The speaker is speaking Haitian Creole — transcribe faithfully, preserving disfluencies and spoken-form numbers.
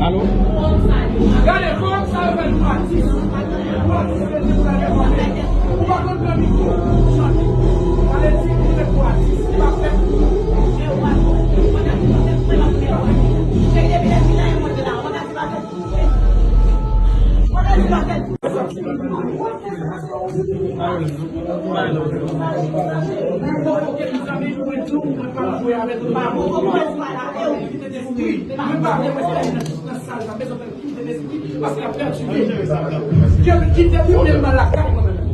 Alo? Gade, fanm sa yo fè nou atis. Ou pa konn pran mikwo, ou chante. Sa vle di, ou fè pou atis, li pa fè pou ou. Paske ap pèdi. Kite pou mwen lakay mwen menm.